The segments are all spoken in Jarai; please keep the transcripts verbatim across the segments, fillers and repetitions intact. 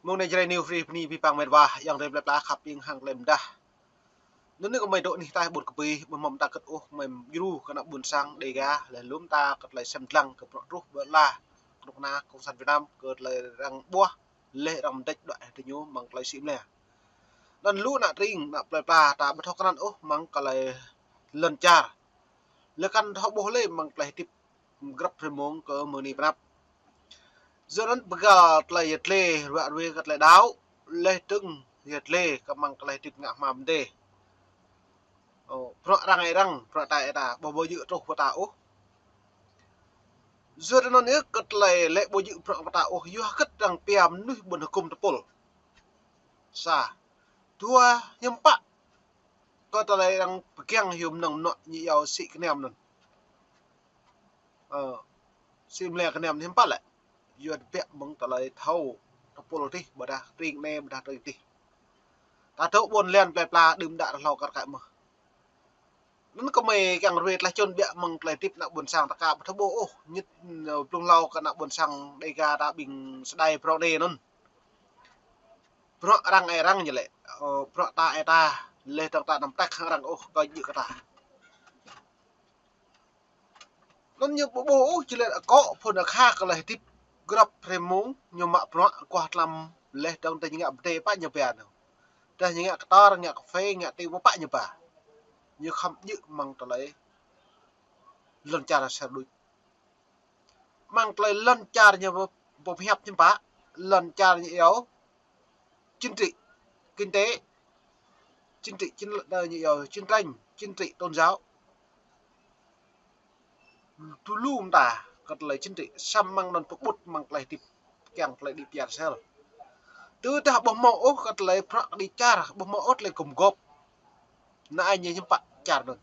Mơ̆ng anai Jrai New Free bơni abih bang met wa, ayŏng adơi plơi pla khăp ƀing hăng tơlơi mơdah. Anŭn yơh gơmơi dŏ anih ataih ƀôn kơpĭ, ƀu hmâo mơta kơ̆t ôh, gơmơi djru kơ ană ƀôn sang Dega, laih lŏm ta kơ tơlơi sem lăng kơ bruă truh ƀơi ala kơnuk kơna Cộng sản Việt Nam, kơ tơlơi arăng ƀuh, laih arăng mơdĕč đuaĭ hĭ ñu mơ̆ng tơlơi sĭ mlĕ. Anŭn lu ană tring, ană plơi pla ta ƀu thâo krăn ôh mơ̆ng tơlơi lŏn čar. Laih kăn thâo ƀuh lĕ mơ̆ng tơlơi hơdip grăp hrơi mông kơ mơ̆ng anai pơ anăp. Yua anŭn pơgăl tơlơi yơh tlĕ, ruă ruê kơ tơlơi đaŏ, laih dơ̆ng yơh tlĕ kơ mơ̆ng tơlơi hơdip ngă hmua mơdê. Ơ, bruă arăng ih arăng, bruă ta ih ta, ƀu ƀu djơ̆ truh pơ ta ôh. Yua anŭn yơh kơ tơlơi lĕ ƀu djơ̆ bruă pơ ta ôh, yua hơget arăng pia mơnuih ƀôn hơgŭm tơpul. Sa. Dua, hiư̆m pă kơ tơlơi arăng pơkiăng hyu mơnơ̆ng mơnuă ñu iâu sĭ kơnăm anŭn. Ơ, sĭ mlĕ kơnăm anŭn hiư̆m pă lĕ? Yua tơbiă mơ̆ng tơlơi thâo tơpul adih, ƀôdah tring anai, ƀôdah tring adih. Ta dŏ ƀôn lan plơi pla đưm đă rơhlâo kar kaĭ mơ̆n. Anŭn gơmơi kiăng ruai tơlơi čun biă mơ̆ng tơlơi hơdip ană ƀôn sang ta aka ƀu thâo ƀuh ôh, ñit, ơ, blung hlâo kơ ană ƀôn sang Dega ta ƀing sơdai prŏng anai anŭn. Bruă arăng ih arăng ñu lĕ, ơ, bruă ta ih ta, laih dơ̆ng ta anăm tĕk hăng arăng ôh, kơ djơ̆ kơ ta. Anŭn ñu ƀu ƀuh ôh, či lĕ akŏ phŭn akha kơ tơlơi hơdip grăp hrơi mông, ñu mă bruă kuah tlam laih dơ̆ng tơdah ñu ngă pơdai pă ñu ba anŭn. Tơdah ñu ngă kơtor, ngă kaphê, ngă ti pơ pă ñu ba. Ñu khŏm djơ̆ mơ̆ng tơlơi lŏn čar sa đôč. Mơ̆ng tơlơi lŏn čar ñu ƀu, ƀu pơhiăp hiư̆m pă, lŏn čar ñu iâu chính trị, kinh tế, chính trị, chính, ơ, ñu iâu chiến tranh, chính trị tôn giáo. Tơlu mơta kơ tơlơi chính trị, samơ̆ mơ̆ng anŭn pơƀut mơ̆ng tơlơi hơdip kiăng tơlơi đĭ pơyar sel. Tơdah ƀu hmâo ôh kơ tơlơi prăk đĭ čar, ƀu hmâo ôh tơlơi gum gôp. Anai ñu hiư̆m pă čar anŭn.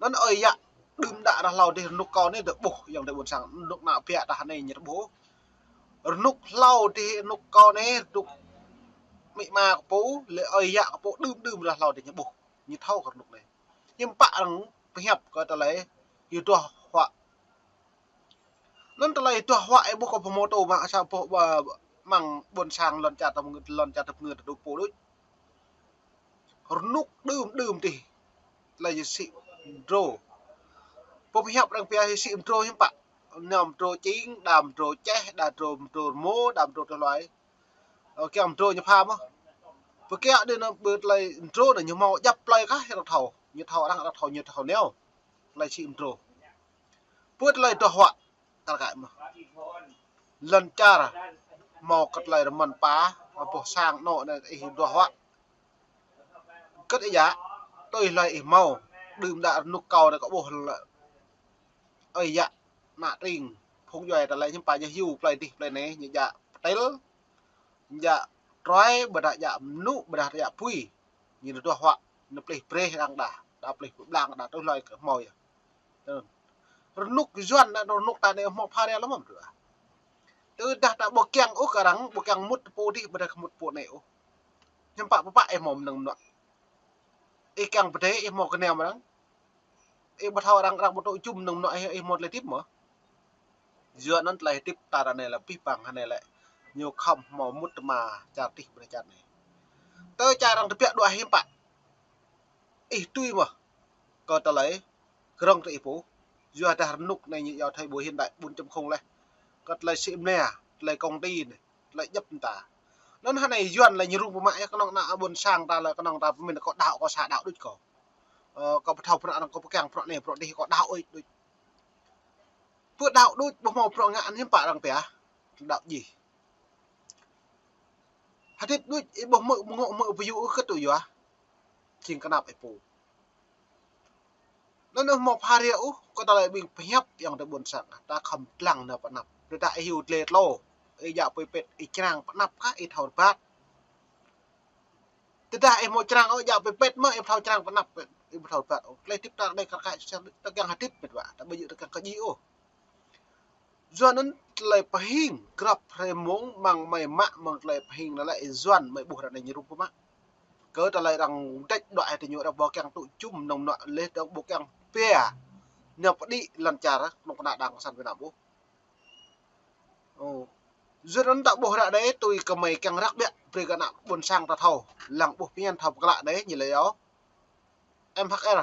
Anŭn ơi yă, đưm đă rơhlâo adih rơnŭk kâo anai dŏ ƀuh, ayŏng adơi ƀôn sang, rơnŭk ană biă tah anai ñu ƀuh. Rơnŭk hlâo adih rơnŭk kâo anai, rơnŭk amĭ ama kơ pô, lĕ ơi yă kơ pô đưm đưm rơhlâo adih ñu ƀuh. Ñu thâo kơ rơnŭk anai. Hiư̆m pă arăng pơhiăp kơ tơlơi yua duah huă. Anŭn tơlơi duah huă ih ƀuh kơ pơhmutu mă sa ƀuh, ơ, mơ̆ng ƀôn sang lŏn čar ta pơngư, lŏn čar ta pơngư ta dŏ pô đôč. Rơnŭk đưm đưm adih. Tơlơi yơh sĭ mdrô. Pơhiăp arăng pia sĭ mdrô hiư̆m pă. Ñu mdrô čing, đa mdrô čeh, đa mdrô, mdrô rơmô, đa mdrô tơlơi. Ơ, kiăng mdrô ñu pha mơ̆n. Pơkiaŏ đĭ anŭn ƀơi tơlơi mdrô anŭn ñu hmâo djăp plơi kah arăng thâo. Ñu thâo arăng, arăng thâo ñu thâo neo. Tơlơi sĭ mdrô. Ƀơi tơlơi duah huă kar kaĭ mơ̆n. Lŏn čar hmâo kơ tơlơi rơmăn pa, ƀuh sang anŏ anai ih duah huă. Kơ̆t ih djă, tui hlơi ih hmâo, đưm đă rơnŭk kâo anai kơ ƀuh lĕ ơi yă, ană tring, phung djuai ta lĕ hiư̆m pă ñu hyu plơi adih plơi anai, ñu djă pơtel, ñu djă truai, ƀôdah djă mơnŭ, ƀôdah djă apui. Ñu duah huă, ñu plih brơi arăng đa, đa plih pơblang đa tui hlơi kơ hmâo yơh. Rơnŭk Yuan, rơnŭk ta anai hmâo pha ria lơ̆m mơ̆n. Tơdah ta ƀu kiăng ôh kơ arăng, ƀu kiăng mŭt pô adih, ƀôdah mŭt pô anai ôh. Hiư̆m pă pơpă ih hmâo mơnơ̆ng mơnuă. Ih kiăng pơdai, ih hmâo kơnăm arăng. Ih ƀu thâo arăng, arăng ƀu tŭ jum mơnơ̆ng mơnuă ih, ih hmâo tơlơi hơdip mơ̆n. Yua anŭn tơlơi hơdip ta ră anai lĕ abih bang hơnai lĕ ñu khŏm hmâo mŭt tơma čar adih ƀơi čar anai. Tơ čar arăng tơbiă đuaĭ hiư̆m pă. Ih tui mơ̆n kơ tơlơi krong tơ ih pô. Yua dah rơnŭk anai ñu iâu thời buổi hiện đại bốn chấm không laih. Kơ tơlơi sĭ mlĕ, tơlơi công ty anai, tơlơi djŏp mơta. Anŭn hơnai Yuan lĕ ñu rŭng pơmă yơh kơnơ̆ng ană ƀôn sang ta lĕ kơnơ̆ng ta pơmĭn kơ đaŏ kơ sa đaŏ đôč kơ. Ơ, kơ pơthâo bruă anŭn kơ pơkiăng bruă anai, bruă adih kơ đaŏ ôh đôč. Pơ đaŏ đôč ƀu hmâo bruă ngă anŭn hiư̆m pă arăng pia. Đaŏ djai. Hơdip đôč ih ƀu hmư̆, ƀu ngŏ hmư̆ pơyŭ ôh kơ tŭ yua. Jing kơnăp ih pô. Anŭn ƀu hmâo pha ria ôh, kơ tơlơi ƀing pơhiăp ayŏng adơi ƀôn sang, ta khŏm lăng nao pơ anăp. Tơdah ih hyu tlê tlô, ih djă apui pĕt, ih črang pơ anăp kah, ih thâo rơbat. Tơdah ih ƀu črang ôh, djă apui pĕt mơ̆n, ih ƀu thâo črang pơ anăp, ih ƀu thâo rơbat ôh. Tơlơi hơdip ta anai kar kaĭ, ta kiăng hơdip mĕt wa, ta ƀu djơ̆ ta kiăng kơ djai ôh. Yua anŭn tơlơi pơhing grăp hrơi mông mơ̆ng gơmơi mă mơ̆ng tơlơi pơhing anai lĕ Yuan gơmơi ƀuh ră anai ñu rŭng pơmă. Kơ tơlơi arăng mơdĕč đuaĭ hĭ tơ ñu, arăng ƀu kiăng tŭ jum mơnơ̆ng mơnuă, laih dơ̆ng ƀu kiăng pia ñu pơđĭ lŏn čar kơnuk kơna Đảng Cộng sản Việt Nam ôh. Ơ. Yua anŭn ta ƀuh ră anai tui kơ mơi kiăng răk ƀiă brơi kơ ană ƀôn sang ta thâo, lăng ƀuh pơñen thâo pơklă anai ñu lĕ yơh. M H R.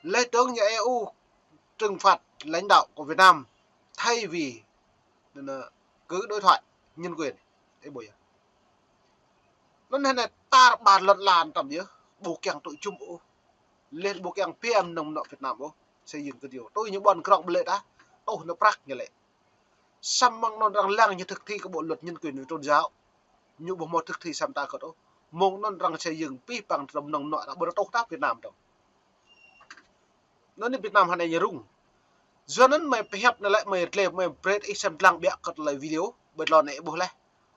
Lĕ dơ̆ng ñu E U trừng phạt lãnh đạo của Việt Nam thay vì, ơ, cứ đối thoại nhân quyền. Ơ, ƀuh yơh. Anŭn hơnai tar ƀar lŏn lan tăm yơh, ƀu kiăng tŭ jum ôh. Lĕ ƀu kiăng pơhiăp mơnơ̆ng mơnuă Việt Nam ôh. Xây dựng kơ diu. Tui ñu ƀuăn krŏng ƀlĕ ta, tŭ ñu prăk ñu lĕ. Samơ̆ mơ̆ng anŭn arăng lăng ñu thực thi kơ bộ luật nhân quyền về tôn giáo. Ñu ƀu hmâo thực thi samơ̆ ta kơt ôh. Mơ̆ng anŭn arăng xây dựng pih păng tơlơi mơnơ̆ng mơnuă ta ƀu rơtuh ta Việt Nam dơ̆ng. Anŭn anai Việt Nam hơnai ñu rŭng. Yua anŭn mơi pơhiăp anai lĕ mơi tlĕ mơi brơi ih sem lăng ƀiă kơ tơlơi video. Ƀơi tơlơi anai ih ƀuh laih.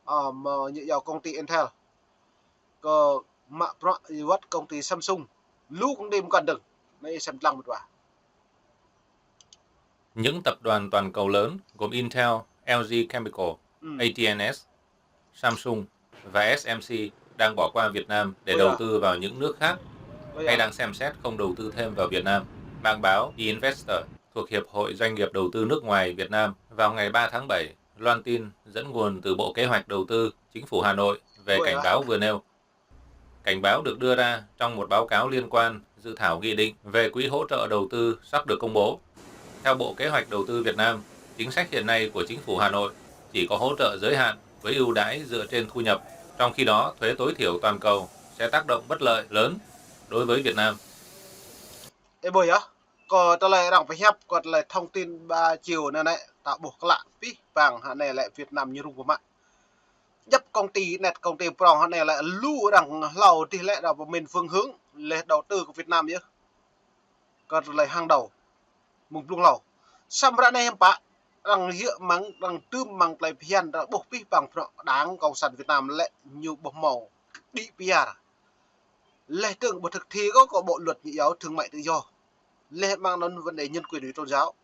Ơ, mơ̆ ñu yua công ty Intel. Kơ mă bruă wơ̆t công ty Samsung. Lu công ty mơkăn dơ̆ng. Anai ih sem lăng mơ̆t wa. Những tập đoàn toàn cầu lớn gồm Intel, L G Chemical, Ừ. A T and S, Samsung và S M C đang bỏ qua Việt Nam để Ôi đầu à. tư vào những nước khác, Ôi hay à. đang xem xét không đầu tư thêm vào Việt Nam. Mạng báo The Investor thuộc Hiệp hội Doanh nghiệp Đầu tư Nước ngoài Việt Nam vào ngày ba tháng bảy loan tin dẫn nguồn từ Bộ Kế hoạch Đầu tư, Chính phủ Hà Nội về Ôi cảnh à. báo vừa nêu. Cảnh báo được đưa ra trong một báo cáo liên quan dự thảo nghị định về quỹ hỗ trợ đầu tư sắp được công bố. Theo Bộ Kế hoạch Đầu tư Việt Nam, chính sách hiện nay của chính phủ Hà Nội chỉ có hỗ trợ giới hạn với ưu đãi dựa trên thu nhập, trong khi đó thuế tối thiểu toàn cầu sẽ tác động bất lợi lớn đối với Việt Nam. Ơ, ƀuh yơh, kơ tơlơi arăng pơhiăp, kơ tơlơi thông tin ba chiều anai anai, ta ƀuh klă pih păng hơnai lĕ Việt Nam ñu rŭng pơmă. Djŏp công ty net, công ty prŏng hơnai lĕ lu arăng hlâo dih lĕ arăng pơmĭn phương hướng lĕ đầu tư kơ Việt Nam yơh. Kơ tơlơi hàng đầu. Mơ̆ng blung hlâo. Samơ̆ ră anai hiư̆m pă, arăng yơh mơ̆ng, arăng tơm mơ̆ng tơlơi phiăn arăng ƀuh pih păng prŏng Đảng Cộng sản Việt Nam lĕ ñu ƀu hmâo đĭ pơyơr. Lĕ dơ̆ng ƀu thực thi kơ, kơ bộ luật ñu yua thương mại tự do. Lĕ mơ̆ng anŭn vấn đề nhân quyền về tôn giáo.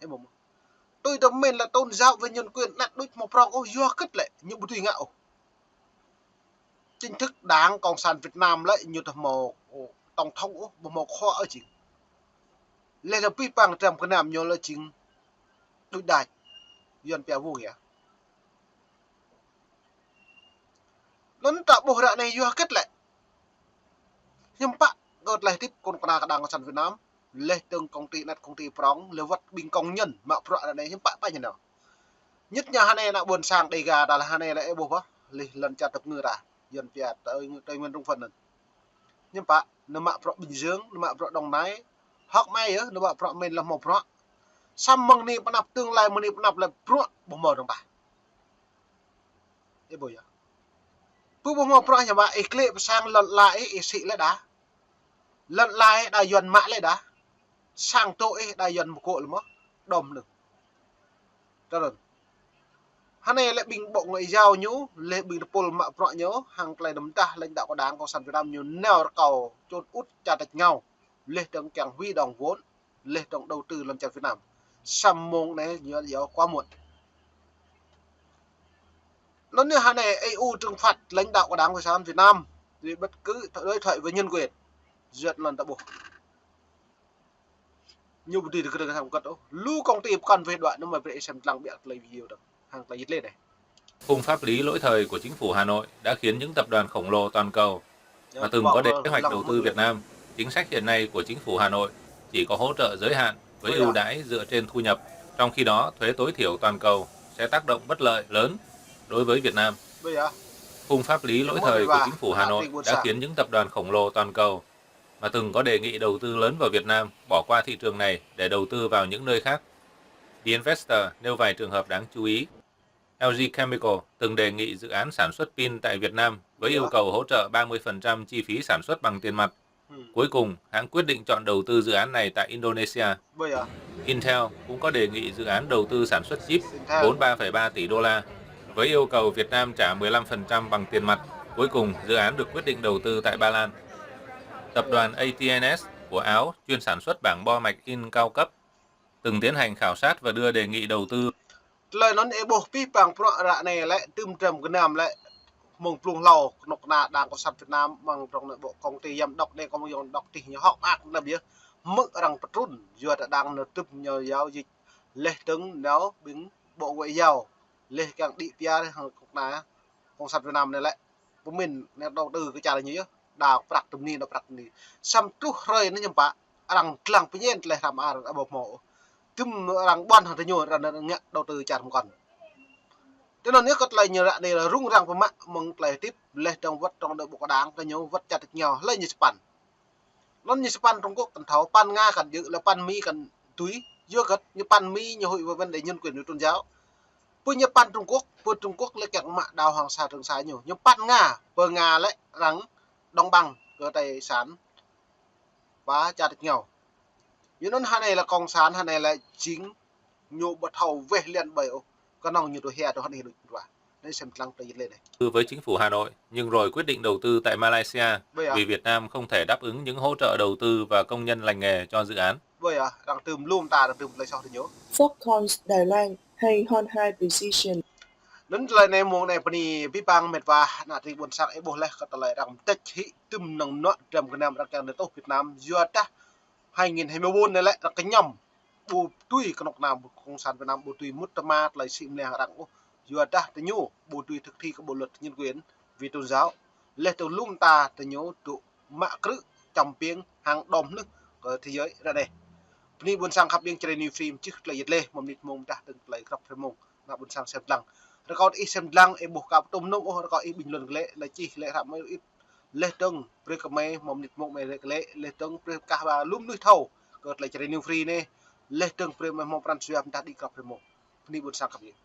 Ơ, ƀuh mơ̆. Tui tơmĕn lĕ tôn giáo với nhân quyền anŭn đôč hmâo prŏng ôh, yua hơget lĕ ñu ƀu tui ngă ôh. Chính thức Đảng Cộng sản Việt Nam lĕ ñu ƀu hmâo tổng thống ôh, ƀu hmâo khua ôh jing. Lĕ lĕ pih păng trăm kơnam ñu lĕ jing đôč đač. Yuan pia vô nghĩa. Anŭn ta ƀuh ră anai yua hơget lĕ. Hiư̆m pă kơ tơlơi hơdip kơ kơnuk kơna kơ Đảng Cộng sản Việt Nam, lĕ dơ̆ng công ty net, công ty prŏng, lĕ wơ̆t ƀing công nhân mă bruă ră anai hiư̆m pă pă ñu nao. Nhất ñu hơnai ană ƀôn sang Đêga ta lĕ hơnai lĕ ơ ƀuh ƀơh, lĕ lŏn čar tơpơngư ta, Yuan pia Tây, Tây Nguyên Trung Phần anŭn. Hiư̆m pă, nao mă bruă Bình Dương, nao mă bruă Đồng Nai, hơ̆k mơai yơh, nao mă bruă mơ̆n lĕ hmâo bruă. Samơ̆ mơ̆ng anai pơ anăp tương lai, mơ̆ng anai pơ anăp lĕ bruă ƀu hmâo dơ̆ng tah. Ơ ƀuh yơh. Pơ ƀu hmâo bruă ñu mă ih klĕ pơ sang lŏn ala ih, ih sĭ lĕ đa. Lŏn ala ih đa Yuan mă lĕ đa. Sang tŏ ih đa Yuan mơkŏ lĕ mơ̆. Đom nưng. Tơrơ̆n. Hơnai lĕ ƀing bộ ngoại giao ñu, lĕ ƀing tơpul mă bruă ñu, hăng tơlơi đơ̆m tah lãnh đạo của Đảng Cộng sản Việt Nam ñu nao rơkâo čŭn ŭt čar tač ngao. Lĕ dơ̆ng kiăng huy động vốn, lĕ dơ̆ng đầu tư lŏn čar Việt Nam. Samơ̆ mơ̆ng anai ñu yua quá muộn. Anŭn ñu hơnai E U trừng phạt lãnh đạo của Đảng Cộng sản Việt Nam vì bất cứ đối thoại với nhân quyền. Yua anŭn ta ƀuh. Ñu ƀu dưi tơgŭ tơgŭ samơ̆ kơt ôh. Lu công ty pơkŏn weh đuaĭ anŭn mơi brơi sem lăng ƀiă tơlơi video dơ̆ng. Hăng tơlơi jĭt lĕ anai. Khung pháp lý lỗi thời của chính phủ Hà Nội đã khiến những tập đoàn khổng lồ toàn cầu mà từng có kế hoạch đầu tư Việt Nam, chính sách hiện nay của chính phủ Hà Nội chỉ có hỗ trợ giới hạn với ưu đãi dựa trên thu nhập, trong khi đó thuế tối thiểu toàn cầu sẽ tác động bất lợi lớn đối với Việt Nam. Khung pháp lý lỗi thời của chính phủ Hà Nội đã khiến những tập đoàn khổng lồ toàn cầu mà từng có đề nghị đầu tư lớn vào Việt Nam bỏ qua thị trường này để đầu tư vào những nơi khác. The Investor nêu vài trường hợp đáng chú ý. L G Chemical từng đề nghị dự án sản xuất pin tại Việt Nam với yêu cầu hỗ trợ ba mươi phần trăm chi phí sản xuất bằng tiền mặt. Cuối cùng, hãng quyết định chọn đầu tư dự án này tại Indonesia. Intel cũng có đề nghị dự án đầu tư sản xuất chip vốn ba phẩy ba tỷ đô la với yêu cầu Việt Nam trả mười lăm phần trăm bằng tiền mặt. Cuối cùng, dự án được quyết định đầu tư tại Ba Lan. Tập đoàn A T and S của Áo chuyên sản xuất bảng bo mạch in cao cấp từng tiến hành khảo sát và đưa đề nghị đầu tư. Tơlơi anŭn ih ƀuh pih păng bruă ră anai lĕ, tơm trăm kơnam lĕ, mơ̆ng blung hlâo, kơnuk kơna Đảng Cộng sản Việt Nam, mơ̆ng trong nội bộ công ty giám đốc đe, công ty giám đốc tih ñu hơ̆k mơak lăm yơh. Hmư̆ arăng pơtrŭn, yua ta đang nao tơm ñu giao dịch, lĕ dơ̆ng nao ƀing Bộ Ngoại giao, leh kiăng đĭ pia hăng kơnuk kơna Cộng sản Việt Nam anai lĕ. Pơmĭn anai đầu tư kơ čar ñu yơh. Đa prăk tơm ni, đa prăk tơm ni. Samơ̆ truh hrơi anai ñu pă, arăng lăng pơñen tơlơi hrăm ar ƀu hmâo. Tơm arăng ƀuăn hăng tơ ñu arăng ngă đầu tư čar mơkŏn. Tơ anŭn yơh kơ tơlơi ñu ră anai lĕ rŭng răng pơmă mơ̆ng tơlơi hơdip leh dơ̆ng wơ̆t trong đơ ƀu kơđang tơ ñu wơ̆t čar tơ̆k ñu lĕ ñu sơpăn. Anŭn ñu sơpăn Trung Quốc kăn thâo, păn Nga kăn djơ̆, lĕ păn Mi kăn tui, yua kơ ñu păn Mi ñu huĭ wơ̆n đe nhân quyền ñu tôn giáo. Pơ ñu păn Trung Quốc, pơ Trung Quốc lĕ kiăng mă đảo Hoàng Sa Trường Sa ñu. Ñu păn Nga, pơ Nga lĕ arăng đóng băng kơ tài sản pơ čar tơ̆k ñu. Yua anŭn hơnai lĕ cộng sản, hơnai lĕ jing ñu ƀu thâo weh liăn ƀơi ôh. Kơnơ̆ng ñu tui hia tui hơnai đôč ƀu. Anai sem lăng tơlơi yit lĕ anai. Tư với chính phủ Hà Nội, nhưng rồi quyết định đầu tư tại Malaysia Ƀơi à. Vì Việt Nam không thể đáp ứng những hỗ trợ đầu tư và công nhân lành nghề cho dự án. Ƀơi à, arăng tơm lum ta, arăng tơm tơlơi soh tơ ñu. Fox Coins Đài Loan hay Hon Hai Precision. Anŭn tơlơi anai mơ̆ng anai bơni abih bang met wa ană tring ƀôn sang ih ƀuh leh kơ tơlơi arăng tĕč hĭ tơm năng nuă dram gơnam arăng kiăng nao tuh Việt Nam, yua dah hai nghìn hai mươi bốn anai lĕ arăng kơñăm ƀu tui kơnuk kơna cộng sản Việt Nam ƀu tui mŭt tơma tơlơi sĭ mơlăng arăng ôh. Yua dah tơ ñu ƀu tui thực thi kơ bộ luật nhân quyền vì tôn giáo. Leh dơ̆ng lum ta tơ ñu dŏ mă krư̆ čăm piêng hăng đom hnưh kơ thế giới ră anai. Bơni ƀôn sang khăp ƀing Jrai New Free mơčih tơlơi yit lĕ mơ̆ng mơnit mông mơdah dơ̆ng tơlơi krăp hrơi mông. Ană ƀôn sang sem lăng. Rơkâo ih sem lăng, ih ƀuh kơ pơtŭm nŭng ôh, rơkâo ih ƀing lŏn glaĭ, lĕ čih lĕ hră mơi ih. Leh dơ̆ng brơi kơ mơi mơ̆ng mơnit mông mơi glaĭ, leh dơ̆ng brơi kah ba lum nuih thâo kơ tơlơi Jrai New Free anai. Leh dơ̆ng brơi mơi hmâo pran jua mơdah đĭ krăp hrơi mông. Bơni ƀôn sang khăp ƀing.